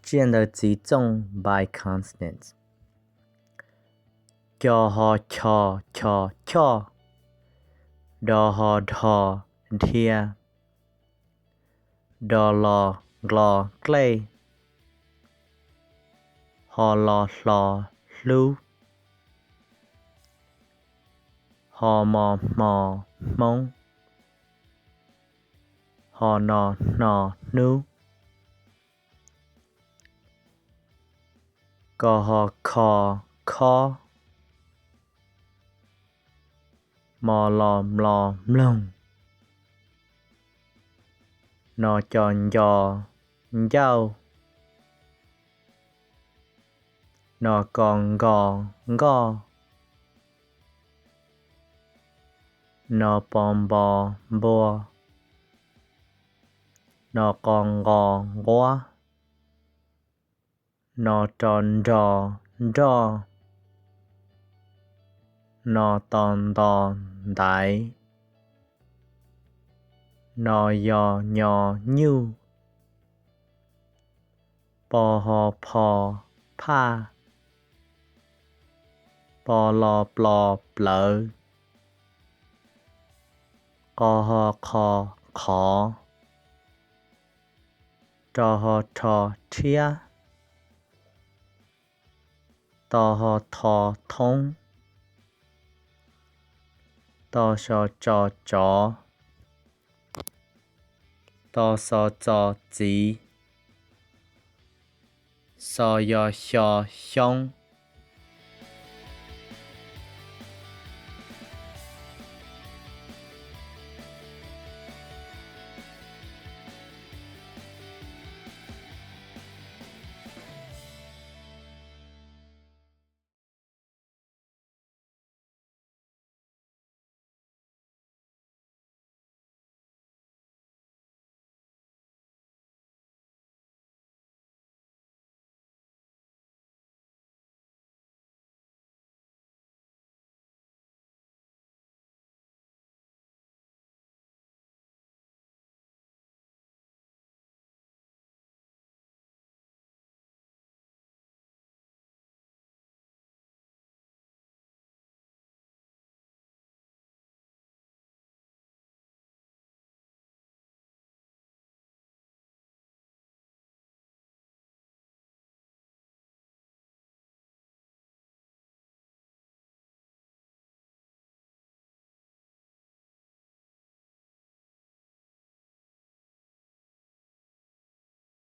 Tsiaj ntawv txiv txooj bi consonants. Co ho cho cho choj. Do ho dho dhia. Do lo dlo dlej. Ho lo hlo hlub. Ho mo hmo hmoob. Ho no hno hnub. Ko ho kho khob. Mo lo mlo mloog. No co nco ncauj. No ko nko nkoj. No po npo npua. No qo nqo nquab. No ro nro nroj. No to nto ntaiv. No yo nyo nyuj. Po ho pho phaj. Po lo plo plawv. Qo ho qho qhov. Ro ho rho rhiab. To ho tho thoob. To so tso tsov. To xo txo txiv. Xo yo xyo xyoob.